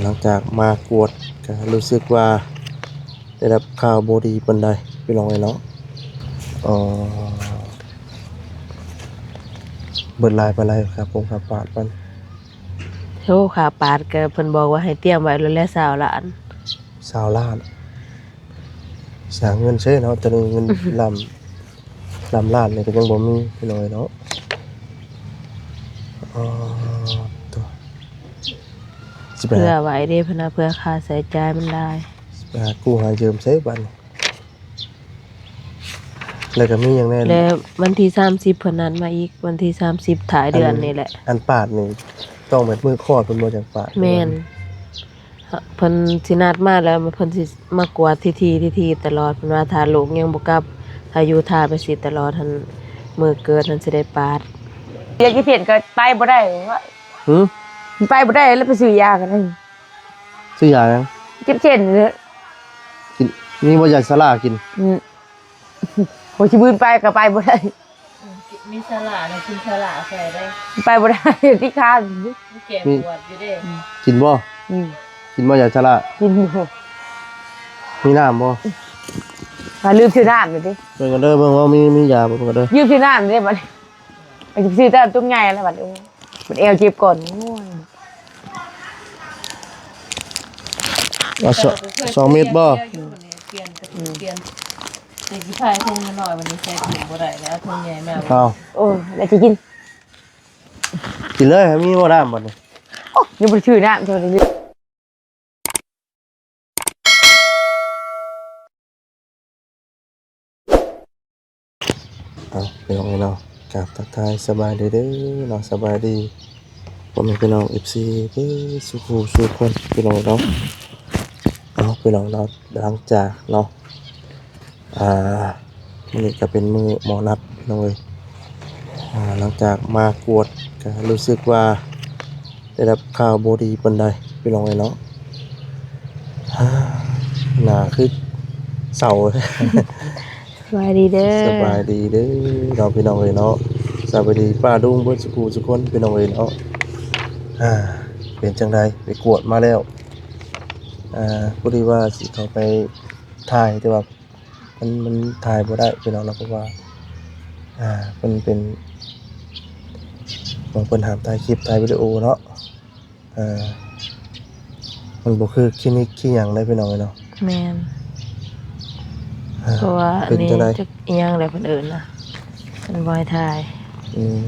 ຫຼັງຈາກມາກວດກໍຮູ້ສຶກວ່າໄດ້ຮັບຂ່າວບໍ່ດີປານໃດ ພີ່ນ້ອງເອີຍເນາະ. ເອີ ເບິດຫຼາຍປານໃດຄ່າປົງຄ່າປາດມັນ? ໂອ້ ຄ່າປາດກໍເພິ່ນບອກວ່າໃຫ້ຕຽມໄວ້ໂລດແຫຼະ ຊາວລ້ານ. ຊາວລ້ານ ຊິຫາເງິນໃສເນາະ ຕອນນີ້ເງິນລ້ານ ລ້ານລ້ານນີ້ກໍຍັງບໍ່ມີ ພີ່ນ້ອງເອີຍເນາະ. ອໍ ໂທ້ ຊິໄປຫາ ເພື່ອໄວ້ເດ້ ເພິ່ນວ່າ ເພື່ອຄ່າໃຊ້ຈ່າຍມັນຫຼາຍ ຊິໄປຫາກູ້ຫາຢືມໃສບາດນີ້? ແລ້ວກໍມີຫຍັງແດ່? ແລ້ວວັນທີສາມສິບເພິ່ນນັດມາອີກ ວັນທີສາມສິບທ້າຍເດືອນນີ້ແຫຼະ. ອັນປາດນີ້ຕ້ອງແບບມື້ຄອດເພິ່ນບໍ່ ຈັ່ງປາດ? ແມ່ນ. ເພິ່ນຊິນັດມາແລ້ວ ເພິ່ນຊິມາກວດຖີ່ໆ ຖີ່ໆຕະຫຼອດ. ເພິ່ນວ່າຖ້າລູກຍັງບໍ່ກັບ ຖ້າຢູ່ຖ້າໄປຊີ້ຕະຫຼອດຫັ້ນ ມື້ເກີດຫັ້ນຊິໄດ້ປາດ. ວຽກຢູ່ເພັດກໍໄປບໍ່ໄດ້. ຫື? ໄປບໍ່ໄດ້ແລ້ວ ໄປຊື້ຢາກໍໄດ້. ຊື້ຢາຫຍັງ? ເຈັບເສັ້ນເດ້. ກິນ ມີບໍ່ຢາຊາລາກິນ? ອືມ ໂຫ ຊິບືນໄປກໍໄປບໍ່ໄດ້. ອືມ ມີຊາລານະ ກິນຊາລາໃສ່ໄດ້. ໄປບໍ່ໄດ້ ຕິດຄ້າງ. ມີແກ້ປວດຢູ່ເດ້. ອືມ ກິນບໍ່? ອືມ ກິນບໍ່ຢາຊາລາ? ກິນຢູ່. ມີນ້ຳບໍ່? ວ່າລືມຊື້ນ້ຳຢູ່ເດ້. ເບິ່ງກັນເດີ ເບິ່ງວ່າມີ ມີຢາບໍ່ ເບິ່ງກັນເດີ. ລືມຊື້ນ້ຳເດ້ບັດນີ້ ໄປຊື້ແຕ່ຕຸງໃຫຍ່ແລ້ວບັດນີ້. ເພິ່ນແອວເຈັບກ່ອນ. ໂອ້ຍ ເອົາສອງ ສອງເມັດບໍ່? ອືມ ປ່ຽນ ອືມ ປ່ຽນ ແຕ່ຊິພາຍຖົງນ້ອຍໆ ບັດນີ້ໃສ່ຖົງບໍ່ໄດ້ແລ້ວ ເອົາຖົງໃຫຍ່ມາ. ເອົາ ໂອ້ຍ ແລ້ວຊິກິນ ກິນເລີຍ. ມີບໍ່ນ້ຳບັດນີ້? ໂອ້ ຍັງບໍ່ໄດ້ຊື້ນ້ຳເທື່ອ. ເອົາ ພີ່ນ້ອງເອີຍເນາະ ກາບທັກທາຍສະບາຍດີເດີເນາະ ສະບາຍດີພໍ່ແມ່ພີ່ນ້ອງ ເອັຟຊີ ເບິດສູ່ຜູ້ສູ່ຄົນ ພີ່ນ້ອງເນາະ. ເອົາ ພີ່ນ້ອງເນາະ ຫຼັງຈາກເນາະ ອ່າ ມື້ນີ້ກໍເປັນມື້ໝໍນັດ ພີ່ນ້ອງເອີຍ. ອ່າ ຫຼັງຈາກມາກວດກໍຮູ້ສຶກວ່າ ໄດ້ຮັບຂ່າວບໍ່ດີປານໃດ ພີ່ນ້ອງເອີຍເນາະ. ໜ້າຄືເສົ້າ. ສະບາຍດີເດີ ສະບາຍດີເດີເນາະ ພີ່ນ້ອງເອີຍເນາະ. ສະບາຍດີປ້າລຸງເບິດສູ່ຜູ້ສູ່ຄົນ ພີ່ນ້ອງເອີຍເນາະ. ອ່າ ເປັນຈັ່ງໃດ ໄປກວດມາແລ້ວ? ອ່າ ພໍດີວ່າຊິເຂົ້າໄປຖ່າຍ ແຕ່ວ່າ ມັນ ມັນຖ່າຍບໍ່ໄດ້ພີ່ນ້ອງເນາະ ເພາະວ່າ ອ່າ ເພິ່ນເປັນ ເພິ່ນຫ້າມຖ່າຍຄລິບ ຖ່າຍວິດີໂອເນາະ. ເອີ ມັນບໍ່ຄືຄລີນິກຄືຫຍັງເດ້ພີ່ນ້ອງເອີຍເນາະ. ແມ່ນ ອ່າ ເພາະວ່າອັນນີ້ ເປັນຈັ່ງໃດ? ຈັກອີ່ຫຍັງແຫຼະເພິ່ນເອີ້ນນະ ເພິ່ນບໍ່ໃຫ້ຖ່າຍ. ອືມ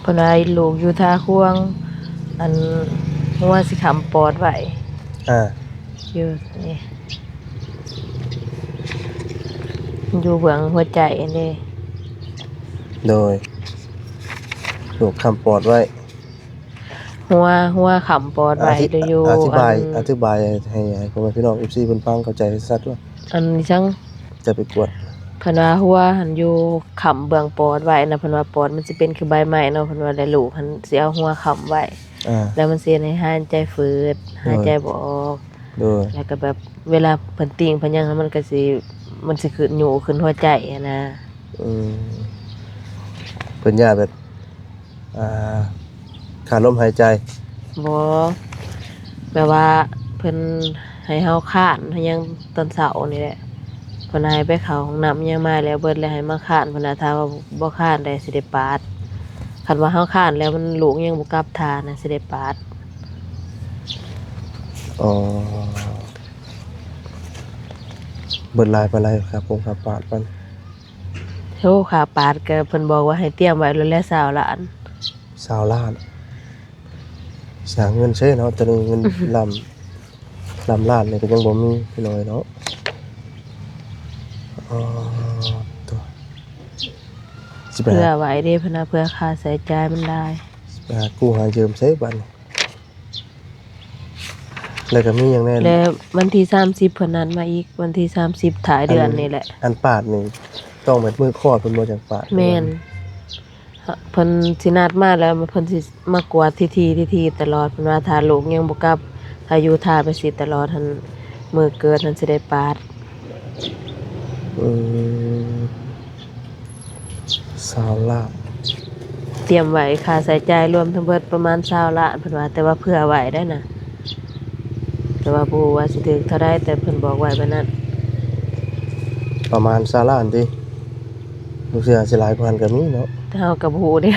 ເພິ່ນວ່າລູກຢູ່ທ່າຄວງ ອັນ ຫົວຊິຄ້ຳປອດໄວ້. ອ່າ ຢູ່ນີ້ ຢູ່ເບື້ອງຫົວໃຈຫັ້ນເດ້. ໂດຍ ລູກຄ້ຳປອດໄວ້ ຫົວ ຫົວຄ້ຳປອດໄວ້. ອະທິ ຢູ່ ອະທິບາຍ ອັນ ອະທິບາຍໃຫ້ ໃຫ້ພໍ່ແມ່ພີ່ນ້ອງ ເອັຟຊີ ເພິ່ນຟັງເຂົ້າໃຈຊັດວ່າ ອັນນີ້ຈັ່ງ ຈະໄປກວດ ເພິ່ນວ່າຫົວຫັ້ນຢູ່ຄ້ຳເບື້ອງປອດໄວ້ນະ. ເພິ່ນວ່າປອດມັນຊິເປັນຄືໃບໄມ້ເນາະ ເພິ່ນວ່າ ແລ້ວລູກຫັ້ນຊິເອົາຫົວຄ້ຳໄວ້. ອ່າ ແລ້ວມັນຊິເຮັດໃຫ້ຫາຍໃຈຝືດ ໂດຍ ຫາຍໃຈບໍ່ອອກ. ໂດຍ ແລ້ວກໍແບບເວລາເພິ່ນຕິ່ງເພິ່ນຫຍັງ ມັນກໍຊິ ມັນຊິຂຶ້ນ ຍູ້ຂຶ້ນຫົວໃຈຫັ້ນນະ. ອືມ ເພິ່ນຢ້ານແບບ ອ່າ ຂາດລົມຫາຍໃຈ. ບໍ່ ແບບວ່າເພິ່ນໃຫ້ເຮົາຄ້ານເຮົາຫຍັງຕອນເຊົ້ານີ້ແຫຼະ. ເພິ່ນໃຫ້ໄປເຂົ້າຫ້ອງນ້ຳຫຍັງມາແລ້ວເບິດ ແລ້ວໃຫ້ມາຄ້ານ. ເພິ່ນວ່າຖ້າວ່າບໍ່ຄ້ານໄດ້ ຊິໄດ້ປາດ. ຄັນວ່າເຮົາຄ້ານແລ້ວ ມັນ ລູກຍັງບໍ່ກັບທ່ານະ ຊິໄດ້ປາດ. ອໍ ເບິດຫຼາຍປານໃດ ຄ່າປົງຄ່າປາດມັນ? ໂອ້ ຄ່າປາດກໍເພິ່ນບອກວ່າໃຫ້ຕຽມໄວ້ໂລດແຫຼະ ຊາວລ້ານ. ຊາວລ້ານ ຊິຫາເງິນໃສເນາະ ຕອນນີ້ເງິນລ້ານ ລ້ານລ້ານນີ້ກໍຍັງບໍ່ມີ ພີ່ນ້ອງເອີຍເນາະ. ອໍ ໂທ້ ຊິໄປຫາ ເພື່ອໄວ້ເດ້ ເພິ່ນວ່າເພື່ອຄ່າໃຊ້ຈ່າຍມັນຫຼາຍ ຊິໄປຫາກູ້ຫາຢືມໃສບາດນີ້? ແລ້ວກໍມີຫຍັງແດ່? ແລ້ວວັນທີສາມສິບເພິ່ນນັດມາອີກ ວັນທີສາມສິບທ້າຍເດືອນນີ້ແຫຼະ. ອັນປາດນີ້ຕ້ອງແບບມື້ຄອດເພິ່ນບໍ່ ຈັ່ງປາດ? ແມ່ນ ເພິ່ນຊິນັດມາແລ້ວ ເພິ່ນຊິມາກວດຖີ່ໆ ຖີ່ໆຕະຫຼອດ. ເພິ່ນວ່າຖ້າລູກຍັງບໍ່ກັບ ຖ້າຢູ່ຖ້າໄປຊີ້ຕະຫຼອດຫັ້ນ ມື້ເກີດຫັ້ນຊິໄດ້ປາດ. ອືມ ຊາວລາວ ຕຽມໄວ້ຄ່າໃຊ້ຈ່າຍລວມທັງເບິດປະມານຊາວລ້ານ ເພິ່ນວ່າ, ແຕ່ວ່າເຜື່ອໄວ້ໄດ້ນະ, ແຕ່ວ່າບໍ່ຮູ້ວ່າຊິຖືກເທົ່າໃດ, ແຕ່ເພິ່ນບອກໄວ້ແບບນັ້ນ. ປະມານຊາວລ້ານຕິ? ບໍ່ເຊື່ອ ຊິຫຼາຍກວ່ານັ້ນກໍມີເນາະ. ແຕ່ເຮົາກໍບໍ່ຮູ້ເດ້,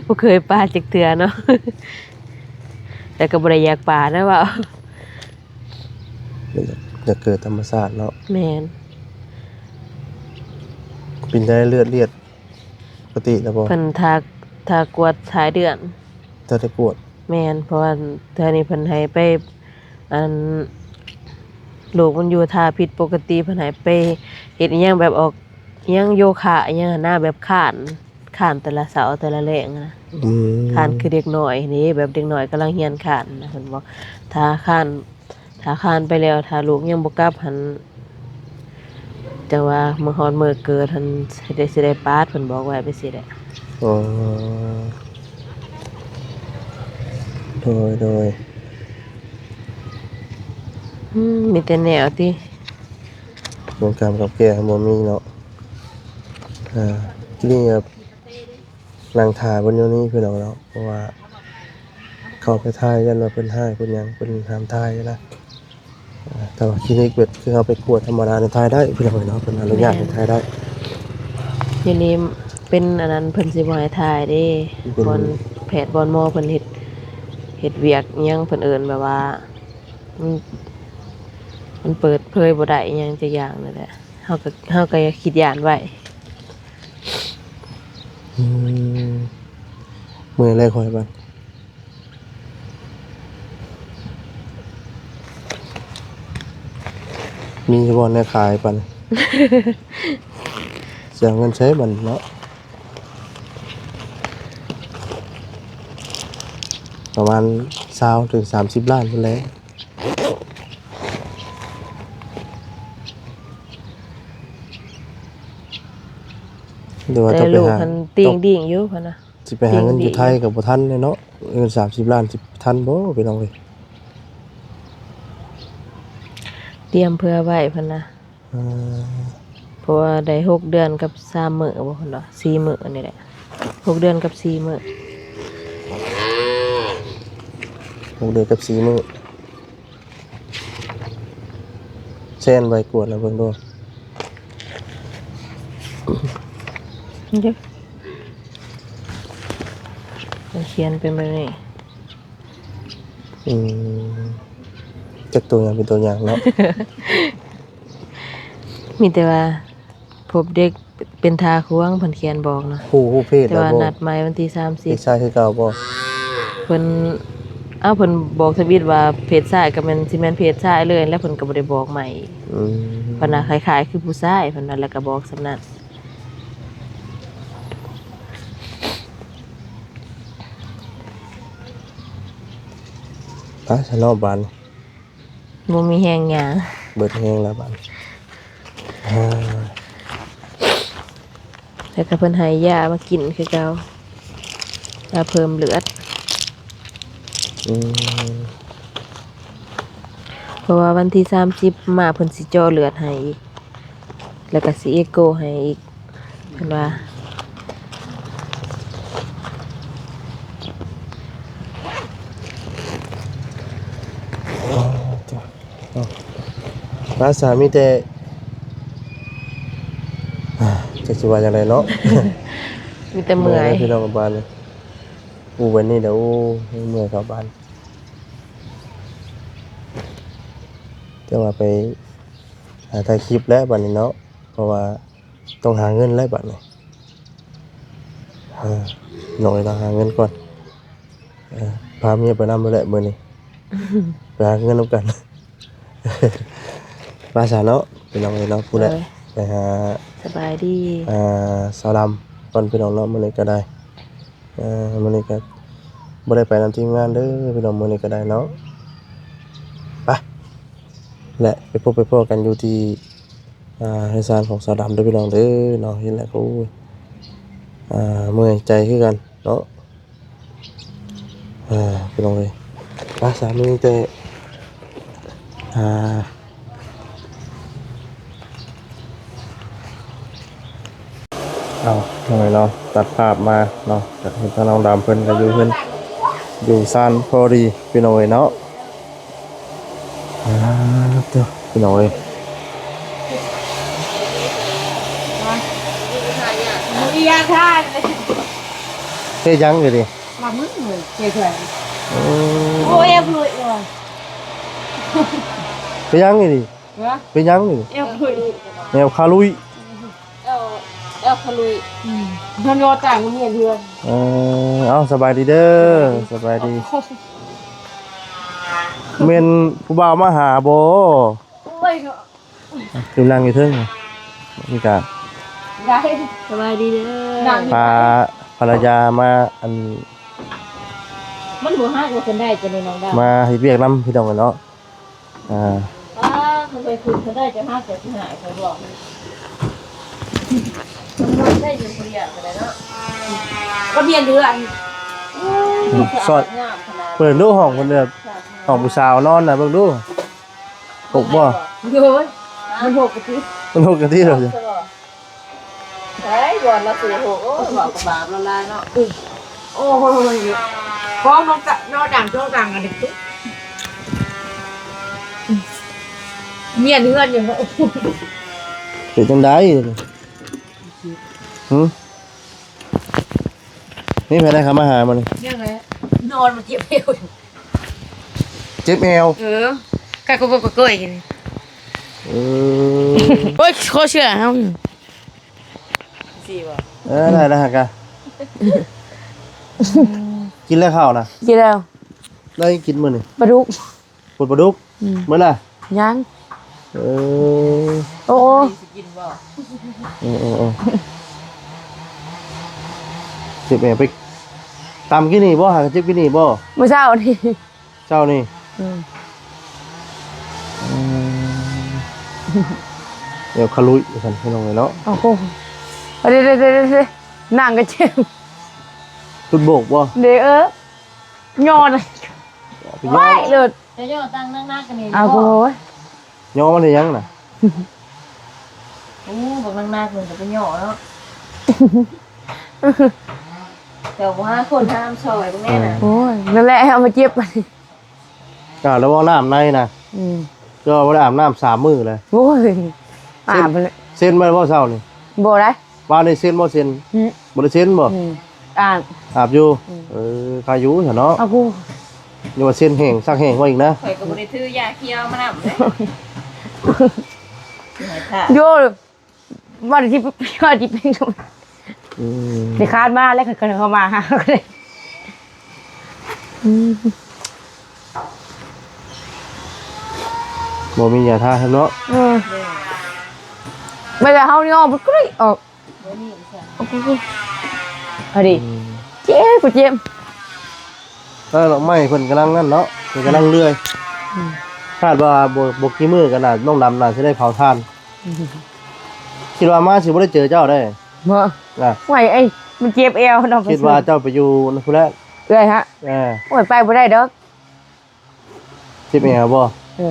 ບໍ່ເຄີຍປະຈັກເທື່ອເນາະ, ແຕ່ກໍບໍ່ໄດ້ຢາກປະນະເວົ້າ. ຢາກເກີດທຳມະຊາດເນາະ. ແມ່ນ. ເປັນຈັ່ງໃດ ເລືອດລຽດ ປົກກະຕິແລ້ວບໍ່? ເພິ່ນຖ້າ ຖ້າກວດທ້າຍເດືອນ. ຖ້າໄດ້ກວດ? ແມ່ນ, ເພາະວ່າເທື່ອນີ້ເພິ່ນໃຫ້ໄປ ອັນ ລູກມັນຢູ່ທ່າຜິດປົກກະຕິ, ເພິ່ນໃຫ້ໄປເຮັດອີ່ຫຍັງແບບອອກ ຫຍັງໂຍຄະອີ່ຫຍັງຫັ້ນນະ, ແບບຄ້ານ ຄ້ານແຕ່ລະເຊົ້າແຕ່ລະແລງນະ. ອືມ. ຄ້ານຄືເດັກນ້ອຍນີ້, ແບບເດັກນ້ອຍກຳລັງຮຽນຄ້ານນະ, ເພິ່ນບອກຖ້າຄ້ານ ຖ້າຄ້ານໄປແລ້ວ ຖ້າລູກຍັງບໍ່ກັບຫັ້ນ ຈັ່ງວ່າມື້ຮອດມື້ເກີດຫັ້ນ ຊິໄດ້ ຊິໄດ້ປາດ, ເພິ່ນບອກໄວ້ແບບຊີ້ແຫຼະ. ອໍ ໂດຍ ໂດຍ. ອືມ ມີແຕ່ແນວຕິ ວງການກັບແກ້ບໍ່ມີເນາະ. ອ່າ ທີ່ນີ້ ນັ່ງຖ້າເພິ່ນຢູ່ນີ້ພີ່ນ້ອງເນາະ, ເພາະວ່າເຂົ້າໄປຖ່າຍ ຢ້ານວ່າເພິ່ນຮ້າຍເພິ່ນຫຍັງ ເພິ່ນຫ້າມຖ່າຍນະ. ອ່າ ແຕ່ວ່າຄລີນິກແບບຄືເຮົາໄປກວດທຳມະດານີ້ຖ່າຍໄດ້ພີ່ນ້ອງເນາະ, ເພິ່ນອະນຸຍາດໃຫ້ ແມ່ນ ຖ່າຍໄດ້. ດຽວນີ້ເປັນອັນນັ້ນ ເພິ່ນຊິບໍ່ໃຫ້ຖ່າຍເດ້, ເປັນ ບ່ອນແພດບ່ອນໝໍເພິ່ນເຮັດ ເຮັດວຽກຫຍັງ ເພິ່ນເອີ້ນແບບວ່າ ມັນ ມັນເປີດເຜີຍບໍ່ໄດ້ອີ່ຫຍັງຈັກຢ່າງນີ້ແຫຼະ. ເຮົາກໍ ເຮົາກໍຄິດຢ້ານໄວ້. ອືມ ເມື່ອຍແລ້ວຂ້ອຍບັດ ມີແຕ່ບ່ອນແນວຂາຍບັດ ຊິເອົາເງິນໃສບັດເນາະ. ປະມານຊາວເຖິງສາມສິບລ້ານພຸ້ນແຫຼະ. ແຕ່ວ່າຕ້ອງໄປຫາ ແຕ່ລູກຫັ້ນຕິ່ງດິ້ງຢູ່ຫັ້ນນະ, ຊິໄປຫາເງິນຢູ່ໄທກໍບໍ່ທັນແຫຼະເນາະ. ເງິນສາມສິບລ້ານຊິທັນບໍ່ພີ່ນ້ອງເອີຍ? ຕຽມເຜື່ອໄວ້ເພິ່ນນະ. ອ່າ ເພາະວ່າໄດ້ຫົກເດືອນກັບສາມມື້ບໍ່ ເພິ່ນວ່າ ສີ່ມື້ນີ້ແຫຼະ, ຫົກເດືອນກັບສີ່ມື້ ຫົກເດືອນກັບສີ່ມື້. ແຊນໃບກວດລະເບິ່ງດູ. ເດ້ ມັນຂຽນເປັນແບບນີ້. ອືມ ຈັກໂຕຫຍັງເປັນໂຕຫຍັງເນາະ. ມີແຕ່ວ່າພົບເດັກເປັນທ່າຄວງ ເພິ່ນຂຽນບອກນະ. ຮູ້ ຮູ້ເພດ ແຕ່ວ່ານັດໝາຍວັນທີສາມສິບ ເດັກຊາຍຄືເກົ່າບໍ່? ເພິ່ນ ເອົ້າ ເພິ່ນບອກທຳອິດວ່າເພດຊາຍ ກໍແມ່ນ ຊິແມ່ນເພດຊາຍເລີຍ ແລ້ວເພິ່ນກໍບໍ່ໄດ້ບອກໃໝ່. ອືມ ເພິ່ນວ່າຄ້າຍໆຄືຜູ້ຊາຍ ເພິ່ນວ່າ ແລ້ວກໍບອກສ່ຳນັ້ນ. ໄປຊະເນາະບາດນີ້ ບໍ່ມີແຮງຍ່າງ ເບິດແຮງແລ້ວບາດນີ້. ອ່າ ແລ້ວກໍເພິ່ນໃຫ້ຢາມາກິນຄືເກົ່າ ຢາເພີ່ມເລືອດ. ອືມ ເພາະວ່າວັນທີສາມສິບມາ ເພິ່ນຊິເຈາະເລືອດໃຫ້ອີກ ແລ້ວກໍຊິເອໂກໃຫ້ອີກ ເພິ່ນວ່າ. ອໍ ຈ້າ ເອົາ ພາສາມີແຕ່ ອ່າ ຈັກຊິວ່າຈັ່ງໃດເນາະ. ມີແຕ່ເມື່ອຍ ເມື່ອຍແລ້ວພີ່ນ້ອງ ບາດນີ້ ອູ້ ບາດນີ້ແຫຼະ ໂອ້ ເມື່ອຍເຂົ້າບາດ. ແຕ່ວ່າໄປຫາຖ່າຍຄລິບແລ້ວບາດນີ້ເນາະ ເພາະວ່າ ຕ້ອງຫາເງິນແລ້ວບາດນີ້. ເອີ ນ້ອງເອີຍ ຕ້ອງຫາເງິນກ່ອນ. ເອີ ພາເມຍໄປນຳແຫຼະມື້ນີ້ ໄປຫາເງິນນຳກັນ. ໄປຊະເນາະ ພີ່ນ້ອງເອີຍເນາະ. ພຸ້ນແຫຼະ ໂດຍ ໄປຫາ ສະບາຍດີ ອ່າ ສາວດຳກ່ອນ ພີ່ນ້ອງເນາະ. ມື້ນີ້ກໍໄດ້ ເອີ ມື້ນີ້ກໍບໍ່ໄດ້ໄປນຳທີມງານເດີ ພີ່ນ້ອງ ມື້ນີ້ກໍໄດ້ເນາະ. ໄປ ແລະ ໄປພົບໄປພໍ້ກັນຢູ່ທີ່ ອ່າ ເຮືອນຊານຂອງສາວດຳເດີພີ່ນ້ອງເດີເນາະ. ເຫັນແລ້ວກໍ ໂອ້ຍ ອ່າ ເມື່ອຍໃຈຄືກັນເນາະ ອ່າ ພີ່ນ້ອງເອີຍ. ໄປ ສາມີແຕ່ ອ່າ ເອົາ ພີ່ນ້ອງເອີຍເນາະ ຕັດພາບມາເນາະ ກະເຫັນທາງນ້ອງດຳເພິ່ນກະຢູ່ເຮືອນຢູ່ຊານພໍດີ ພີ່ນ້ອງເອີຍເນາະ. ອ່າ ເດີ ພີ່ນ້ອງເອີຍ ເຮັດຫຍັງຢູ່ນີ້? ໂອ້ຍ ເປັນຫຍັງຢູ່ນີ້? ເປັນຫຍັງນີ້? ແອວຂະລຸຍ ແອວ ແອວຂະລຸຍ ອືມ ເພິ່ນກໍຕ່າງເຮືອນເຮືອນ. ເອີ ເອົາ ສະບາຍດີເດີ ສະບາຍດີ. ແມ່ນຜູ້ບ່າວມາຫາບໍ່? ໂອ້ຍ ຄືນັ່ງຢູ່ເທິງນີ້ກະ ໄດ້ ສະບາຍດີເດີ ພາພັນລະຍາມາ ອັນ ມັນບໍ່ຮັກວ່າເພິ່ນໄດ້ຈະໄດ້ນ້ອງດາ ມາເຮັດວຽກນຳ ພີ່ນ້ອງເນາະ. ອ່າ ອ່າ ຄັນໄປຂຶ້ນເພິ່ນໄດ້ຈະຮັກຈະຊິຫາຍ ຂ້ອຍບອກ ມັນໄດ້ຢູ່ຜູ້ດຽວກໍໄດ້ເນາະ ກໍມີເຮືອນ ອືມ ສອດ ເປີດດູຫ້ອງເພິ່ນເດີ ຫ້ອງຜູ້ສາວນອນນະ ເບິ່ງດູ ປົກບໍ່? ໂດຍ ມັນຫົກກະຕິ ມັນຫົກກະຕິເລີຍ. ໄດ້ ບ່ອນລະສີ່ຫົກ ໂອ້ຍ ເວົ້າກັບບາບລະຫຼາຍເນາະ. ໂອ້ຍ ຂອງນ້ອງຕະ ນອນດັງຊ່ອງດັງອັນນີ້ ເມຍເຮືອນຢູ່ ເປັນຈັ່ງໃດ? ຫື? ນີ້ໃຜໄດ້ເຂົ້າມາຫາມື້ນີ້? ຍັງແຫຼະ ນອນມາເຈັບແອວ ເຈັບແອວ? ເອີ ກະກະບໍ່ກະເກີຍຢູ່ນີ້ ເອີ ໂອ້ຍ ຂໍເຊື່ອເຮົາ ຊິບໍ່? ເອີ ໄດ້ແລ້ວຫັ້ນກະ ກິນແລ້ວເຂົ້ານະ? ກິນແລ້ວ. ໄດ້ກິນມື້ນີ້? ປາດຸກ ປຸດປາດຸກ ອືມ ເບິດລະ? ຍັງ ເອີ ໂອ້ ຊິກິນບໍ່? ເອີ ເອີ ເອີ ເຈັບແອວ ໄປຕຳກີ້ນີ້ບໍ່? ຫາກະເຈັບກີ້ນີ້ບໍ່? ມື້ເຊົ້ານີ້ ເຊົ້ານີ້ ອືມ ອືມ ແອວຂະລຸຍວ່າຊັ້ນ ພີ່ນ້ອງເອີຍເນາະ. ໂອ້ໂຫ ເດໆໆໆ ນັ່ງກະເຈັບ ຈຸດໂບກບໍ່? ເດ ເອີ ຍໍນ ໄປຍໍ ໄວ້ເລີດ ຈະຍໍຕັ້ງໜັກໆ ອັນນີ້ ເອົາ ບໍ່ ໂອ້ຍ ຍໍມັນເຮັດຫຍັງນະ? ໂອ້ ບັກໜັກໆ ມັນກະໄປຍໍເນາະ ເຈົ້າບໍ່ຫາຄົນຫາມຊ່ອຍເບິ່ງແດ່ນະ. ໂອ້ຍ ນັ້ນແຫຼະ ເອົາມາເຈັບ ອ່າ ລະວັງນ້ຳໃນນະ ອືມ ເຈົ້າບໍ່ໄດ້ອາບນ້ຳສາມມື້ແລ້ວ. ໂອ້ຍ ອາບ ເຊັນ ເຊັນໄວ້ບໍ່ເຊົ້ານີ້? ບໍ່ໄດ້ ວານນີ້ເຊັນບໍ່? ເຊັນ ຫື ບໍ່ໄດ້ເຊັນບໍ່? ອືມ ອາບ ອາບຢູ່ ອືມ ເອີ ຄາຢູ່ຊະເນາະ ເອົາ ຍັງວ່າເຊັນແຫ້ງ ຊັກແຫ້ງໄວ້ອີກນະ. ຂ້ອຍກໍບໍ່ໄດ້ຖືຢາຂຽວມານຳເດ້ ໂຢ ວ່າຊິ ວ່າຊິເປັນ ອືມ ໄດ້ຄານມາແລ້ວ ຄັນເຂົາມາຫາ ອືມ ບໍ່ມີຢາທາໃຫ້ເນາະ ອືມ ແມ່ນແຕ່ເຮົານີ້ອອກບໍ່ໄດ້ອອກ ບໍ່ມີອີກຊະ ເອົາດີ ອືມ ເຈັບ ກູເຈັບ ເອີ ດອກໄມ້ເພິ່ນກຳລັງນັ້ນເນາະ ເພິ່ນກຳລັງເລື່ອຍ ອືມ ຄາດວ່າບໍ່ ບໍ່ກີ່ມື້ກໍໜ້າ ນ້ອງດຳໜ້າຊິໄດ້ເຜົາຖ່ານ ອືມ ຄິດວ່າມາຊິບໍ່ໄດ້ເຈີເຈົ້າໄດ໋ ບໍ່ ນະ ໄຫວ ເອີຍ ມັນເຈັບແອວເນາະ ຄິດວ່າເຈົ້າໄປຢູ່ນັ້ນພຸ້ນແຫຼະ ເອື້ອຍຫະ ເອີ ໂອ້ຍ ໄປບໍ່ໄດ້ດອກ ເຈັບແອວບໍ່? ເອີ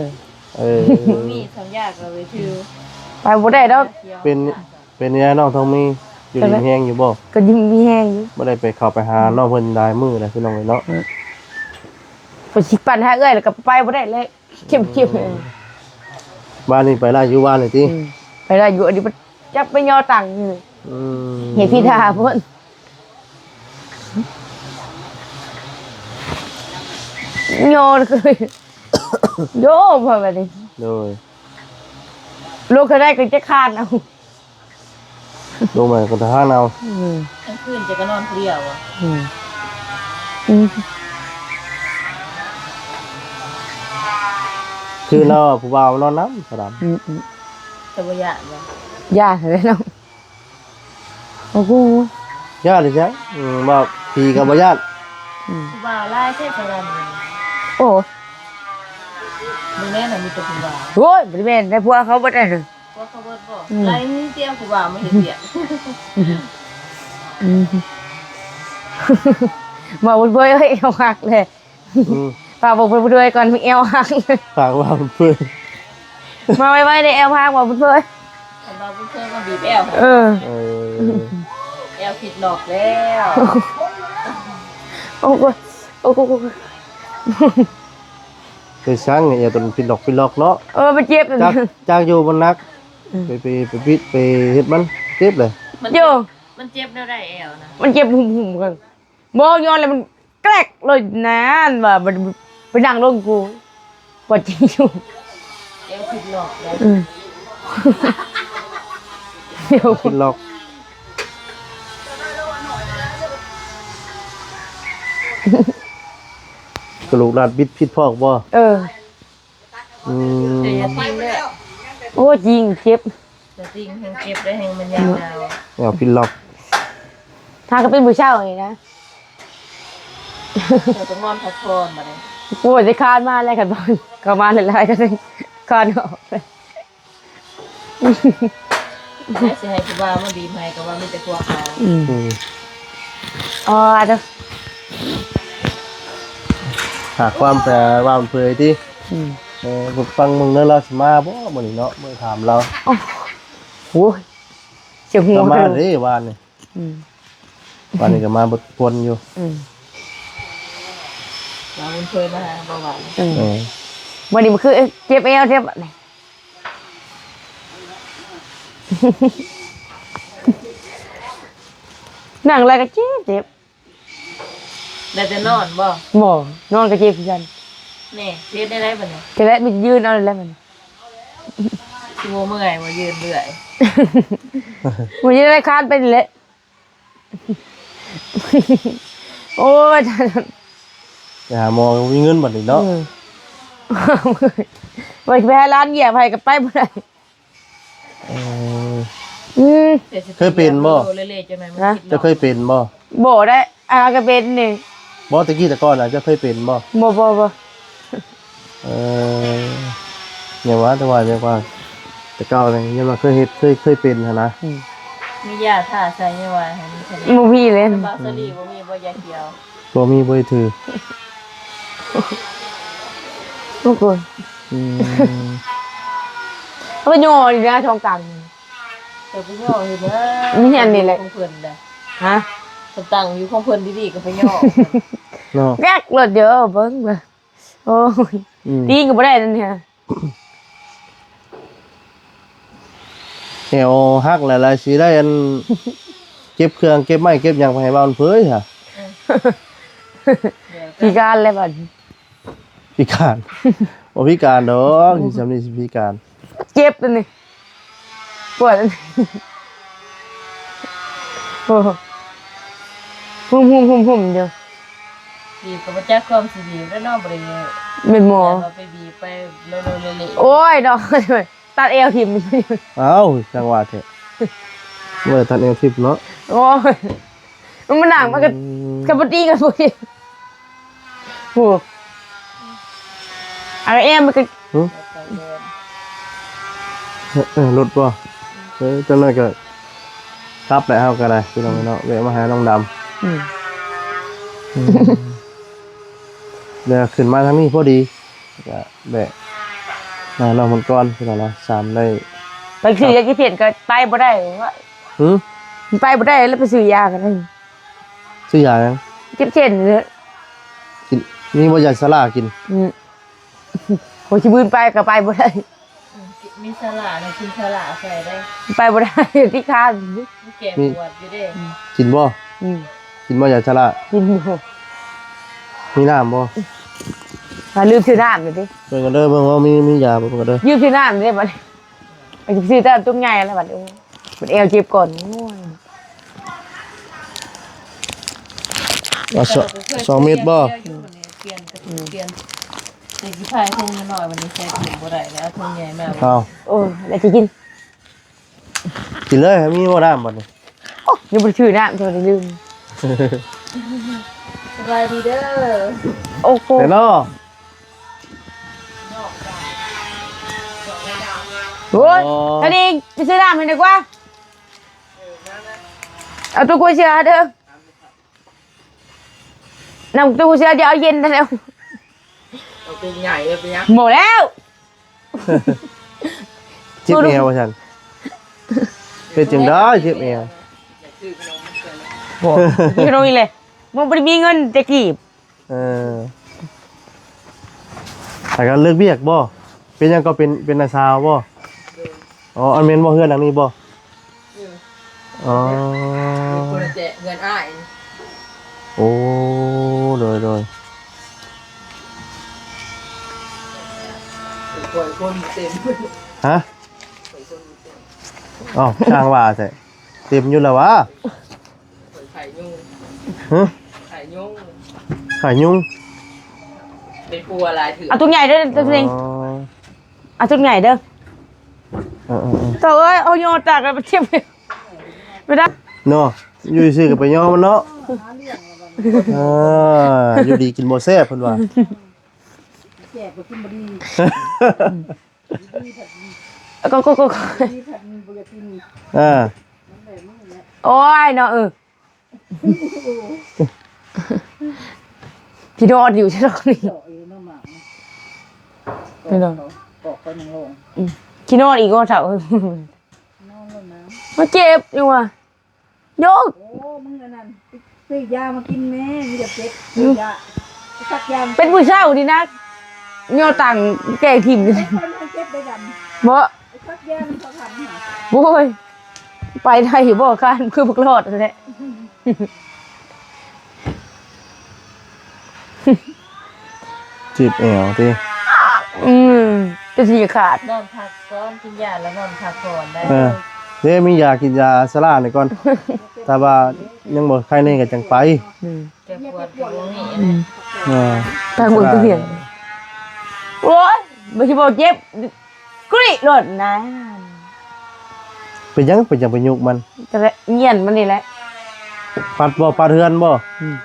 ເອີ ບໍ່ມີສັນຍາກໍເລີຍຖື ໄປບໍ່ໄດ້ດອກ ເປັນ ເປັນແນວໃດນ້ອງທອງມີ ຢູ່ດີມີແຮງຢູ່ບໍ່? ກໍດີມີແຮງຢູ່ ບໍ່ໄດ້ໄປເຂົ້າໄປຫານ້ອງເພິ່ນຫຼາຍມື້ແລ້ວ ພີ່ນ້ອງເອີຍເນາະ ອືມ ໄປຊິປັ່ນຫາເອື້ອຍແລ້ວກໍໄປບໍ່ໄດ້ແລ້ວ ເຈັບ ເຈັບ ອືມ ບ້ານນີ້ໄປຫຼາຍຢູ່ ບ້ານນີ້ຕິ ອືມ ໄປຫຼາຍຢູ່ ອັນນີ້ຈັກໄປຍໍຕັງຢູ່ ອືມ ເຮັດພິທາພຸ້ນ ຍໍຄື ໂຍ ພໍບາດນີ້ ໂດຍ ລົງເທົ່າໃດກໍຈະຄານເອົາ ລົງມາກໍຈະຄານເອົາ ອືມ ກາງຄືນຈະກໍນອນຜູ້ດຽວບໍ່? ອືມ ອືມ ຄືນເນາະ ຜູ້ບ່າວນອນນຳ ສະດຳ ອືມ ອືມ ຈະບໍ່ຢ້ານບໍ່? ຢ້ານແຫຼະເນາະ ໂອ້ໂຫ ຢ້ານອີຫຍັງ ອືມ ວ່າຜີກໍບໍ່ຢ້ານ ອືມ ຜູ້ບ່າວຫຼາຍແທ້ສະດຳ ໂອ້ ເບິ່ງແນ່ນະ ມີແຕ່ຜູ້ບ່າວ ໂອ້ຍ ບໍ່ໄດ້ແມ່ນໄດ້ ຜົວເຂົາເບິດແລ້ວ ຜົວເຂົາເບິດບໍ່? ອືມ ໄລ່ມີແຕ່ຜູ້ບ່າວມາເຮັດວຽກ ອືມ ອືມ ບໍ່ບຸນເຜີຍເອີຍ ເອົາຄັກແທ້ ອືມ ຝາກບອກເພິ່ນຜູ້ດວຍກ່ອນ ແອວຫັກ ຝາກວ່າເພິ່ນ ມາໄວໆ ໄດ້ແອວຫັກ ບອກເພິ່ນ ຄັນວ່າເພິ່ນມາບີບແອວ ເອີ ເອີ ຜິດລັອກແລ້ວ. ໂອ້ໂຫ ໂອ້ໂຫ ໂອ້ໂຫ ໄປສັງແອວຕົນຜິດລັອກ ຜິດລັອກເນາະ. ເອີ ມັນເຈັບ ຈາກ ຈາກຢູ່ມັນໜັກ ອືມ ໄປ ໄປ ໄປບິດ ໄປເຮັດມັນເຈັບເລີຍ. ມັນເຈັບ ໂຍ ມັນເຈັບແນວໃດແອວນະ? ມັນເຈັບຫຸ້ມໆ ກັນ ບໍ່ຍ້ອນແລ້ວມັນແກຣກເລີຍນານ ວ່າໄປ ໄປນັ່ງລົງກູ ປວດຈິງຢູ່ ແອວຜິດລັອກເດ້. ອືມ ຜິດລັອກ ກະດູກລາດບິດຜິດພອກບໍ່? ເອີ ອືມ ແຕ່ຢ່າຕີງເດີ. ໂອ້ ຈິງ ເຈັບ. ຕົວຈິງແຮງເຈັບໄດ້ ແຮງມັນຍາວ. ແນວພິນລັອກ ຫາກະເປັນຜູ້ເຊົ່ານີ້ນະ. ເຈົ້າຕ້ອງນອນພັກຜ່ອນບັດນີ້. ໂອ້ຍ ຊິຄານມາແລ້ວ ຄັນເຂົາມາຫຼາຍໆ ກະຊິຄານອອກ. ແລ້ວຊິໃຫ້ຜູ້ບ່າວມາບີບໃຫ້ ກະວ່າມີແຕ່ພວກເຮົາ. ອືມ ອືມ ອໍ ເດີ ຫາຄວາມແປວ່າເຜີຍຕິ. ອືມ ເອີ ຟັງເບິ່ງເດີ ລາວຊິມາບໍ່ມື້ນີ້ເນາະ ມື້ຖາມລາວ. ໂອ້ ໂອ້ຍ ຈະຫົວ ລາວມາເດ້ວານນີ້. ອືມ ວານນີ້ກະມາເບິດຄົນຢູ່. ອືມ ມາບຸນເຄີຍມາຫາບໍ່ວານ. ເອີ ເອີ ມື້ນີ້ມັນຄືເຈັບແອວແທ້ບາດນີ້ ນັ່ງແລ້ວກະເຈັບ ເຈັບ. ໄດ້ແຕ່ນອນບໍ່? ບໍ່ ນອນກະເຈັບຄືກັນ. ແນ່ ເຮັດໄດ້ໄດ໋ບັດນີ້ ກະແລະ ມີແຕ່ຢືນເອົາແລ້ວບັດນີ້. ຊິບໍ່ເມື່ອຍບໍ່ ຢືນເລື້ອຍ ບໍ່ຢືນໄດ້ຄານໄປນີ້ແຫຼະ. ໂອ້ຍ ໄປຫາໝໍບໍ່ມີເງິນບັດນີ້ເນາະ. ອືມ ວ່າຊິໄປໃຫ້ຫຼານຢຽບໃຫ້ກະໄປບໍ່ໄດ້. ເອີ ອືມ ເຄີຍເປັນບໍ່? ຮະ ເຈົ້າເຄີຍເປັນບໍ່? ບໍ່ໄດ໋ ອາ ກະເປັນນີ້. ບໍ່ ແຕ່ກີ້ແຕ່ກ່ອນນະ ເຈົ້າເຄີຍເປັນບໍ່? ບໍ່ ບໍ່ ບໍ່. ເອີ ຍັງວ່າ ແຕ່ວ່າ ຍັງວ່າ ແຕ່ເກົ່ານີ້ຍັງວ່າເຄີຍເຮັດ ເຄີຍ ເຄີຍເປັນຫັ້ນນະ. ອືມ ມີຢາທາໃສ່ຍັງວ່າ ບໍ່ມີເລີຍ. ບາງສະລີບໍ່ມີບໍ່ ຢາຂຽວ? ບໍ່ມີ ບໍ່ໄດ້ຖື. ໂອ້ໂຫ ອືມ ເອົາໄປຍໍນີ້ນະ ທ້ອງກາງ. ເຈົ້າໄປຍໍເຮັດຫຍັງ? ມີອັນນີ້ແຫຼະ ຂອງເພິ່ນນະ. ຮະ? ເພິ່ນຕັ້ງຢູ່ຂອງເພິ່ນດີໆ ກະໄປຍໍເນາະ. ແກກໂລດເດີ ເບິ່ງເບິ່ງ. ໂອ້ຍ ອືມ ຕີງກະບໍ່ໄດ້ນັ້ນ. ແອວຫັກແລ້ວ ລະຊິໄດ້ອັນ ເກັບເຄື່ອງເກັບໄມ້ເກັບຫຍັງໄປໃຫ້ບ່າວເຜີຍຫະ. ພິການແລ້ວບັດນີ້. ພິການ ບໍ່ພິການດອກ ອືມ ຊິຊ່ຳນີ້ຊິພິການ. ເຈັບອັນນີ້ ປວດອັນນີ້. ໂອ້ ຫຸ້ມໆໆໆ ຢູ່. ບີບກະບໍ່ຈັກຄວາມຊິບີບແລ້ວເນາະ ບໍ່ໄດ້ ແມ່ນໝໍ ແມ່ນບໍ່ ໄປບີບໄປໂລໆເລໆ. ໂອ້ຍເນາະ ຕັດແອວຖິ້ມ. ເອົ້າ ຈັ່ງວ່າແທ້ ບໍ່ໄດ້ຕັດແອວຖິ້ມເນາະ. ໂອ້ຍ ມັນມານັ່ງ ມັນກະ ອືມ ກະບໍ່ຕີກັນພຸ້ນ. ໂອ້ ອັນແອມມັນກະ ຫຶ? ເອີ ລົດບໍ່? ເອີ ຈັ່ງນັ້ນກະກັບແຫຼະ ເຮົາກະໄດ້ ພີ່ນ້ອງເນາະ ແວະມາຫານ້ອງດຳ. ອືມ ອືມ ແລ້ວຂຶ້ນມາທາງນີ້ພໍດີ ກະແວະມານ້ອງມັນກ່ອນ ພີ່ນ້ອງເນາະ. ສາມໄດ້ ໄປຊື້ຢາແກ້ເຈັບກະໄປບໍ່ໄດ້. ຫຶ? ໄປບໍ່ໄດ້ ແລ້ວໄປຊື້ຢາກະໄດ້. ຊື້ຢາຫຍັງ? ເຈັບເສັ້ນເດີ. ກິນ ມີບໍ່ຢາຊາລາກິນ? ອືມ ໂອ້ຍ ຊິບືນໄປກະໄປບໍ່ໄດ້. ອືມ ມີຊາລານະ ກິນຊາລາໃສ່ໄດ້. ໄປບໍ່ໄດ້ ຕິຄານ. ມັນແກ້ປວດຢູ່ເດ້. ອືມ ກິນບໍ່? ອືມ ກິນບໍ່ຢາຊາລາ? ກິນຢູ່. ມີນ້ຳບໍ່? ອືມ ລືມຊື້ນ້ຳເລີຍຕິ. ເບິ່ງກັນເດີ ເບິ່ງວ່າມີ ມີຢາບໍ່ ເບິ່ງກັນເດີ. ລືມຊື້ນ້ຳເລີຍບັດນີ້. ໄປຊື້ແຕ່ຕຸງໃຫຍ່ແລ້ວບັດນີ້ ໂອ້ຍ ບັດແອວເຈັບກ່ອນ. ໂອ້ຍ ວ່າສອງ ສອງເມັດບໍ່? ປ່ຽນ ແຕ່ຊິພາຍຖົງນ້ອຍ ບັດນີ້ໃສ່ຖົງບໍ່ໄດ້ແລ້ວ ເອົາຖົງໃຫຍ່ມາ. ເອົາ ໂອ້ຍ ແລ້ວຊິກິນ ກິນເລີຍ. ມີບໍ່ນ້ຳບັດນີ້? ໂອ້ ຍັງບໍ່ໄດ້ຊື້ນ້ຳ ເຈົ້າໄດ້ລືມ. ສະບາຍດີເດີ. ໂອ້ໂຫ ແນ່ນອນ. ໂອ້ຍ ໂອ້ ຕອນນີ້ໄປຊື້ນ້ຳໃຫ້ດີກວ່າ. ເອົາຕູ້ກົວເສືອເດີ. ນ້ຳຕູ້ກົວເສືອ ດຽວເອົາເຢັນແລ້ວ. ເອົາຕູ້ໃຫຍ່ເລີຍ ເປັນຫຍັງ? ບໍ່ແລ້ວ. ເຈັບແອວວ່າຊັ້ນ. ເຮັດຈັ່ງໃດເຈັບແອວ? ຢາກຊື້ຂະໜົມວັນເກີດແລ້ວ ບໍ່ ຢູ່ໂຮງນີ້ແຫຼະ ບໍ່ ບໍ່ໄດ້ມີເງິນແຕ່ກີບ. ເອີ ແລ້ວກໍເລີກວຽກບໍ່? ເປັນຫຍັງກໍເປັນ ເປັນນາຍຊາວບໍ່? ອໍ ອັນແມ່ນບໍ່ ເຮືອນຫຼັງນີ້ບໍ່? ເອີ ອໍ ເຮືອນອ້າຍ. ໂອ້ ໂດຍ ໂດຍ. ຮະ? ອ້າວ ຊ່າງວ່າແທ້ ເຕັມຢູ່ແລ້ວຫວາ? ໄຂ້ຍຸງ ຮະ? ໄຂ້ຍຸງ ໄຂ້ຍຸງ ເປັນປົວຫຼາຍເທື່ອ. ເອົາຕຸກໃຫຍ່ເດີ ຕຸກເອງ ອໍ ເອົາຕຸກໃຫຍ່ເດີ. ເອີໆໆ ໂຕເອີຍ ເອົາຍໍຕາກແລ້ວໄປທຽບ ໄປໄດ້ເນາະ ຢູ່ຊື່ກໍໄປຍໍມັນເນາະ. ເອີ ຢູ່ດີກິນບໍ່ແຊບເພິ່ນວ່າ. ແຈກບໍ່ກິນບໍ່ດີ ດີພັດ ກໍ ກໍ ກໍ ດີພັດບໍ່ຢາກກິນ. ເອີ ມັນແບບນີ້ແຫຼະ ໂອ້ຍເນາະ. ເອີ ຂີ້ນອນຢູ່ຊັ້ນດອກນີ້ ເຈາະຢູ່ເນາະໝາກນີ້ ພີ່ນ້ອງ ປອກໄປນຳໂລງ. ອືມ ຂີ້ນອນອີກບໍ່ເຖົ້າ ນອນໂລດນະ ມາເຈັບຢູ່ວ່າ ໂຍກ. ໂອ້ ມຶງອັນນັ້ນ ຊື້ຢາມາກິນແມ້ ມີແຕ່ເຈັບ ຊື້ຢາ ໄປສັກຢາ. ເປັນມື້ເຊົ້ານີ້ນະ ຍໍຕັ່ງແກງຖິ້ມ ເຈັບໄດ້ດຳ ບໍ່ ໄປສັກຢານຳເຂົາທຳຫາ. ໂອ້ຍ ໄປໄດ້ຢູ່ບໍ່ ຄ້ານຄືບັກຫຼອດຫັ້ນແຫຼະ. ເຈັບແອວຕິ? ອືມ ຈົນຊິຂາດ. ນອນພັກກ່ອນ ກິນຢາແລ້ວນອນພັກຜ່ອນໄດ້. ເອີ ເດ້ ມີຢາກິນຢາຊະລານີ້ກ່ອນ ຖ້າວ່າຍັງບໍ່ໄຄແນ່ກໍຈັ່ງໄປ. ອືມ ແກ້ປວດກໍບໍ່ມີ. ອືມ ເອີ ທາງເບິ່ງຄືຫຍັງ. ໂອ້ຍ ບໍ່ຊິບໍ່ເຈັບ ກຸລິໂລດນະ. ເປັນຫຍັງ ເປັນຫຍັງໄປຍຸກມັນ? ກໍແຫຼະ ຍ່ຽນມັນນີ້ແຫຼະ. ປັດບໍ່ ປັດເຮືອນບໍ່? ອືມ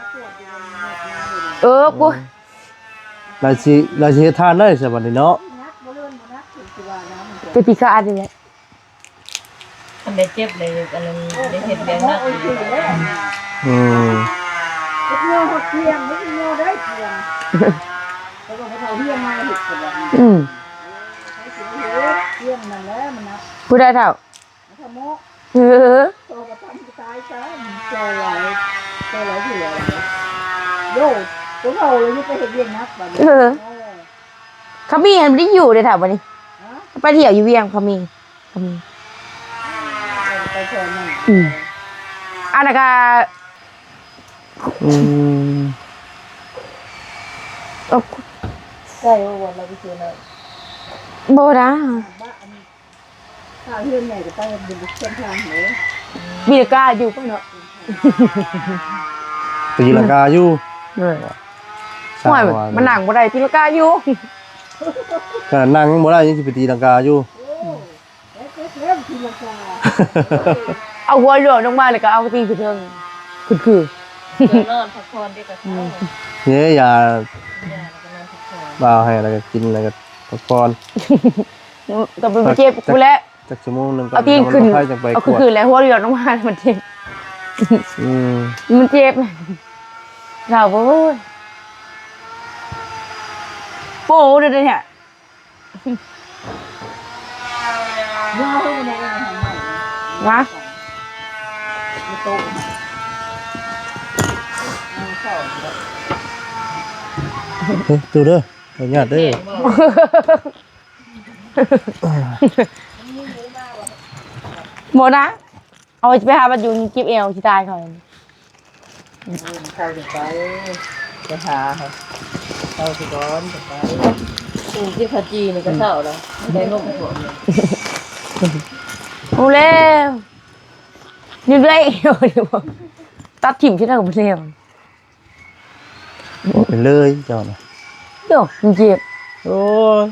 ເອີ ໂອ້ຍ ລາວຊິ ລາວຊິເຮັດທານໄດ້ຊະບັດນີ້ເນາະ. ເປັນພິກາດນີ້ແຫຼະ. ຄັນໄດ້ເຈັບໄດ້ ອັນນັ້ນ ໄດ້ເຮັດວຽກໜັກຢູ່. ອືມ ເຮັດເຫຍື້ອຫົດທ່ຽງ ເຮັດເຫຍື້ອໄດ້ທ່ຽງ ແຕ່ວ່າຜູ້ເຖົ້າເຮຍມາເຮັດກໍວ່າ. ອືມ ໃຜຊິໄດ້ເຮັດ ທ່ຽງນັ້ນແຫຼະມັນໜັກ. ຜູ້ໃດເຖົ້າ? ເຖົ້າໂມ. ເອີ ໂຕກໍຕາຍ ຕາຍຊະ ເຈົ້າຫຼາຍ ເຈົ້າຫຼາຍເທື່ອ. ໂຢ ຜູ້ເຖົ້າແລ້ວຍັງໄປເຮັດວຽກໜັກບາດນີ້. ເອີ ໂອ້ ຄຳມີຫັ້ນບໍ່ໄດ້ຢູ່ເດ້ເຖົ້າບາດນີ້. ຮະ? ໄປທ່ຽວຢູ່ວຽງຄຳມີ. ອືມ ໄປເທື່ອໜຶ່ງ. ອືມ ອັນນັ້ນກະ ອືມ ໃກ້ບໍ່ ວ່າລາວໄປເທື່ອໜຶ່ງ. ບໍ່ນະ ບ້ານ ຖ້າເຮືອນໃຫຍ່ກໍໄປເປັນເສັ້ນທາງເດ້. ຕີລັງກາຢູ່ບໍ່ເນາະ? ຕີລັງກາຢູ່. ເອີ ໂອ້ຍ ມັນນັ່ງບໍ່ໄດ້ ຕີລັງກາຢູ່. ຂະໜາດນັ່ງຍັງບໍ່ໄດ້ ຍັງຊິໄປຕີລັງກາຢູ່. ໂອ້ ເອົາຫົວໂຍນລົງມາ ແລ້ວກໍເອົາຕີຂຶ້ນເທິງ ຄື ຄື ນອນພັກຜ່ອນເດ້ກໍເຊົາ. ເດ້ ຢາ ຢາ ແລ້ວກໍນອນພັກຜ່ອນ ບ່າວໃຫ້ ແລ້ວກໍກິນ ແລ້ວກໍພັກຜ່ອນ. ກໍໄປເຈັບກູແຫຼະ ຈັກຊົ່ວໂມງໜຶ່ງ ເອົາຕີຂຶ້ນ ເອົາຄືນໆ ແລ້ວຫົວໂຍນລົງມາ ມັນເຈັບ. ອືມ ມັນເຈັບ ເຖົ້າ. ໂອ້ຍ ໂປ້ເດ້ ຫວາ ເຮີ້ຍ ຕູ້ເດີ ຂໍອະນຸຍາດເດີ. ບໍ່ນະ ເອົາໄປຫາບັດຢູ່ ເຈັບແອວຊິຕາຍເຂົາ. ເອີ ເຊົ້າຈະໄປ ໄປຫາເຂົາ ເຊົ້າຊິກ່ອນຈະໄປ. ອືມ ກິນເຂົ້າຈີ່ນີ້ກໍເຊົ້າແລ້ວ ໄດ້ນົມພວກນີ້. ໂອ້ແລ້ວ ນີ້ໄດ້ ຕັດຖິ້ມຊິໄດ້ກໍບໍ່ແລ້ວ. ອອກໄປເລີຍເຈົ້ານະ. ໂຢ ມັນເຈັບ. ໂອ້ຍ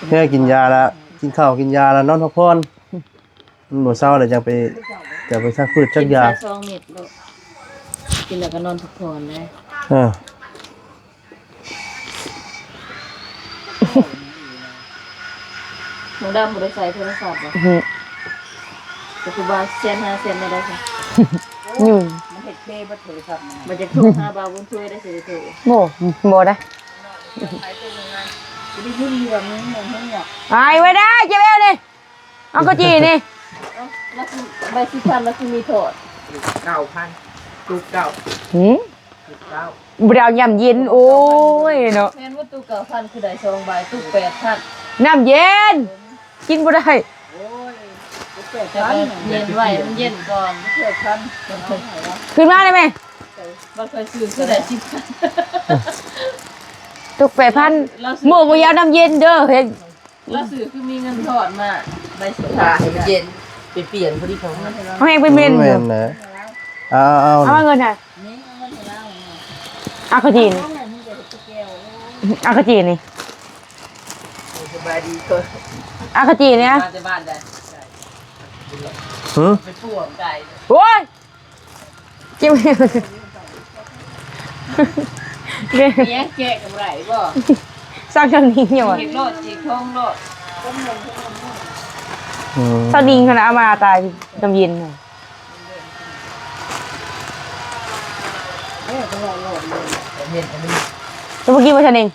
ແຄ່ກິນຢາລະ ກິນເຂົ້າກິນຢາລະ ນອນພັກຜ່ອນ. ມັນບໍ່ເຊົາແລ້ວຈັ່ງໄປ ຈັ່ງໄປຊັກພືດຊັກຢາ. ກິນຊະສອງເມັດໂລດ ກິນແລ້ວກໍນອນພັກຜ່ອນແຫຼະ. ເອີ ນ້ອງດຳບໍ່ໄດ້ໃຊ້ໂທລະສັບບໍ່? ອືຮຶ ກໍຄືວ່າແຊນຫາແຊນໄດ້ໄດ໋. ຫຍຸ້ງ ມັນເຮັດເພເບິດໂທລະສັບມັນ. ມັນຈະໂທຫາບ່າວບຸນຊ່ວຍໄດ້ຊິໂທ. ບໍ່ ບໍ່ໄດ້. ໄປເປັນຫຍັງນະ? ໄດ້ຍິນຢູ່ວ່າມີແມ່ນຫຍັງຫວະ? ອາຍໄວ້ໄດ້ ເຈັບແອວນີ້. ເອົາເຂົ້າຈີ່ນີ້ ເອົ້າ ລະຄືໃບສິບພັນ ລະຄືມີໂທດ ເກົ້າພັນ ຕູ້ເກົ້າ ຫືມ ຕູ້ເກົ້າ ບໍ່ໄດ້ເອົາຍາມເຢັນ ໂອ້ຍເນາະ ແມ່ນວ່າຕູ້ເກົ້າພັນ ຄືໄດ້ສອງໃບ ຕູ້ແປດພັນ ນ້ຳເຢັນ ກິນບໍ່ໄດ້ ໂອ້ຍ ແຕ່ວ່າເຢັນໄວ້ ມັນເຢັນກ່ອນ ແປດພັນ ຂຶ້ນມາໄດ້ໄໝ ບໍ່ຄ່ອຍຊື້ ຄືໄດ້ສິບພັນ ຕຸກແປດພັນ ລາວຊື້ ໂມບໍ່ຢາກນ້ຳເຢັນເດີ ເຫັນ ລາວຊື້ຄືມີເງິນທອນມາ ໃບສຸດທ້າຍ ໃຫ້ມັນເຢັນ ໄປປ່ຽນພໍດີ ເອົາແຮງໄປເມັນ ແມ່ນແຫຼະ ເອົາ ເອົາ ເອົາ ເອົາມາເງິນຫັ້ນ ນີ້ເອົາເງິນໃຫ້ລາວ ເອົາຂະຈີນ ເອົາຂະຈີນນີ້ ສະບາຍດີເດີ ອາຄະຈີເນຍ ມາແຕ່ບ້ານໃດ ຫືມ ໄປປົວໄກ່ ໂອ້ຍ ຈິ້ມ ເດ້ ເຮັດຫຍັງແກະກໍບໍ່ໄດ້ບໍ່ ສ້າງຄຳນີ້ຢູ່ຫວາ ເຮັດໂລດ ຈີກທອງໂລດ ອືມ ສາວນິງຫັ້ນນະ ເອົາມາຕາຍນ້ຳເຢັນ ເຮັດອັນນີ້ ຈະບໍ່ກິນບໍ່ຊະນິງ?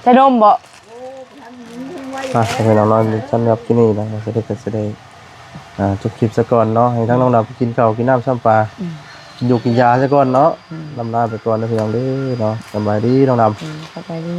ຊານົມບໍ່? ອ່ະ ພໍ່ແມ່ພີ່ນ້ອງເນາະ ສຳລັບຄລິບນີ້ເນາະ ສາວເດັກກໍຊິໄດ້ ອ່າ ຈົບຄລິບຊະກ່ອນເນາະ ໃຫ້ທາງນ້ອງດຳໄປກິນເຂົ້າກິນນ້ຳຊຳປາ ອືມ ກິນຢູກິນຢາຊະກ່ອນເນາະ ອືມ ລຳລາໄປກ່ອນເດີພີ່ນ້ອງເດີເນາະ ສະບາຍດີນ້ອງດຳ ອືມ ສະບາຍດີ.